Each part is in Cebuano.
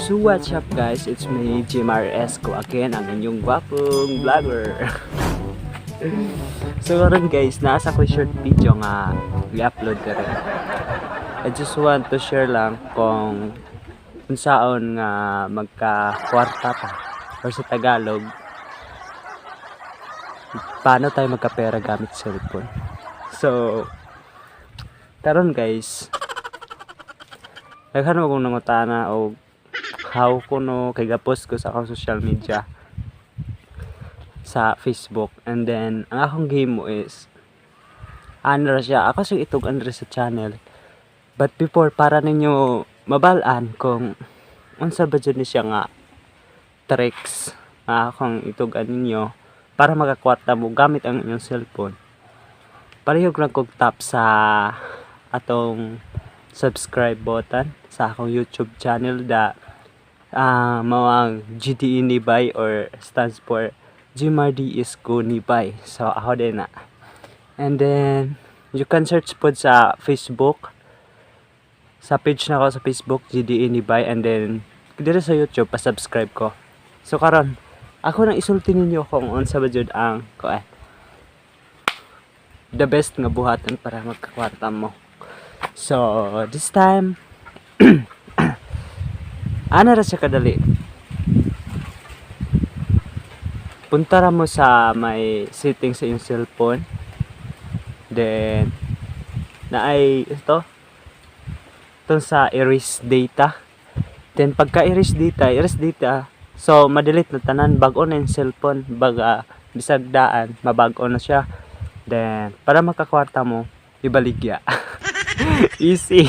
So what's up, guys? It's me, Jimar Esco again, ang inyong gwapong vlogger. So karon, guys, nasa ko short video nga i-upload ka rin. I just want to share lang kung unsaon nga magka-kwarta pa or sa Tagalog, paano tayo magkapera gamit cellphone. So, karon, guys, daghan mo kong nangutana og how kuno kay ga-post ko sa akong social media sa Facebook, and then ang akong gihimo is ano ra siya, ako siyang itug-an diri sa channel. But before, para ninyo mabal-an kung unsa ba jud ni siya nga tricks nga akong itug-an ninyo para makakwarta mo gamit ang inyong cellphone, palihog lang kog tap sa atong subscribe button sa akong YouTube channel da mao ang GDE Nibay or stands for Gmardi Isko Nibay. So ako din na. And then you can search pod sa Facebook, sa page na ko sa Facebook, GDE Nibay, and then diri sa YouTube, pa-subscribe ko. So karon, ako nang isulti ninyo kung unsa ba jud ang kuan, the best nga buhatan para magkakwarta mo. So this time, ana ra siya kadali. Punta ra mo sa may settings sa inyong cellphone. Then naay ito itong sa erase data. Then pagka erase data, so ma-delete na tanan, bag-o na yung cellphone, baga bisag daan mabag-o na siya. Then para makakwarta mo, ibaligya. Easy.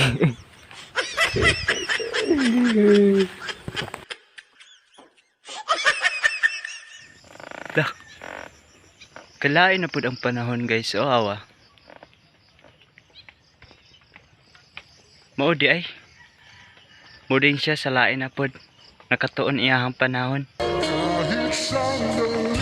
Dah. Kalain na pud ang panahon, guys. Oh, awa. Mao di ay. Mo din siya sa lain na pud. Nakatuon iyahang panahon. Kahit sandali.